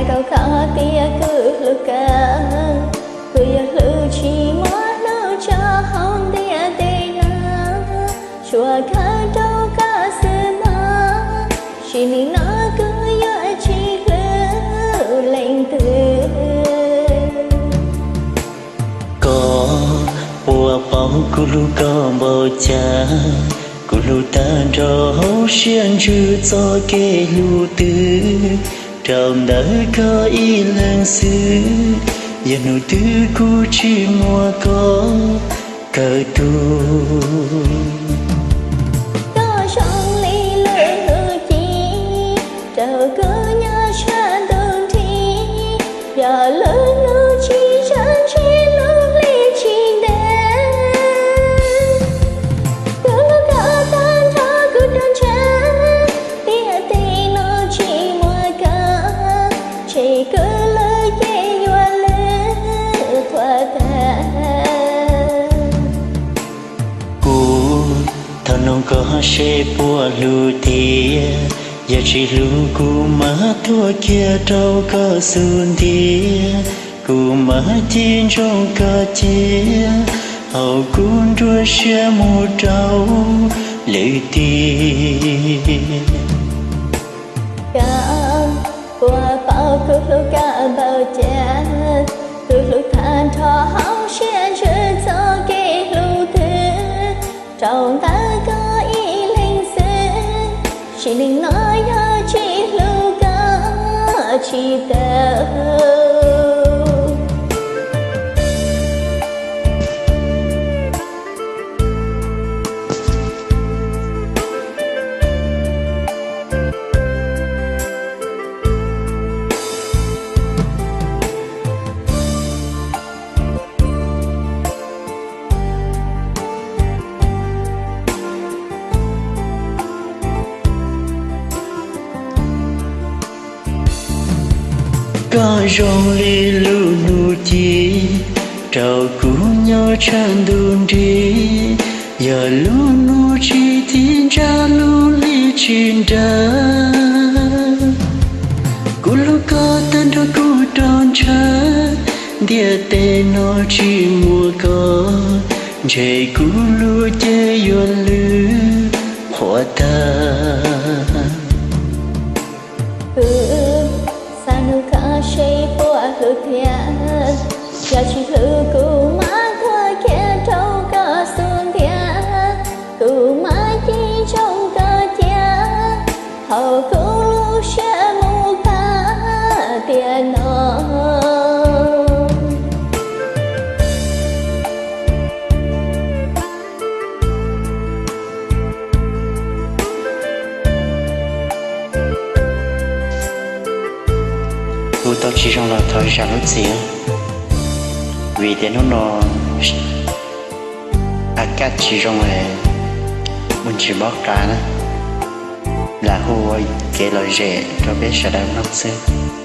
Rau qhov tias kuv hlub kawg, kuv yuav hlub tsis muaj hnub tso hauv ntiaj teb no, tsuas kawg rau koj xwb mog, tsis li no kuv yuav tsis hlub leej twg. Koj puas paub kuv hlub koj npaum cas? Kuv hlub tag nrho hauv siab ntsws txoj kev hlub twg, rau ntawm koj ib leeg xwb, yog hnub twg kuv tsis muaj koj kawg tuag. Koj zoo li lub hwj chim, rau kuv nyob tshaj ntuj nrig, yog lub hnub tsis tsaus ntseg lub hli tsis ntev. Kuv hlub koj tag nrho kuv rau ntshaw, ntiaj teb no tsis muaj koj, ntshe kuv lub cev yuav lwj qhuav tag. Kuv thov nug koj seb puas hlub tiag, yog tsis hlub kuv mam tuag kiag rau koj xub ntiag, kuv mam cia ntsoov koj cia, hauv kuv nruab siab mus rau lwm tiag. Koj puas paub kuv hlub koj npaum cas? Kuv hlub tag nrho hauv siab ntsws txoj kev hlub twg, rau ntawm koj ib leeg xwb, tsis li no yog tsis hlub koj tsis tau. Koj zoo li lub hwj chim, rau kuv nyob tshaj ntuj nrig, yog lub hnub tsis tig ntsa lub hli tsis nrawm. Kuv hlub koj tag nrho kuv rau ntshaw, ntiaj teb no tsis muaj koj, ntshe kuv lub cev yuav lwj qhuav tag. Kuv xav nug koj seb puas hlub tiag, yog tsis hlub kuv mam tuag kiag rau koj xub ntiag, kuv mam cia ntsoov koj cia, hauv kuv lub siab mus tag tiam no. Kuv tau tsis zoo los thov zam lub txim, vim tias hnub no a kaj tsis zoo es mus tsis npaub qab na, lam hu ua kev lom zem rau peb sawv daws mloog xwb.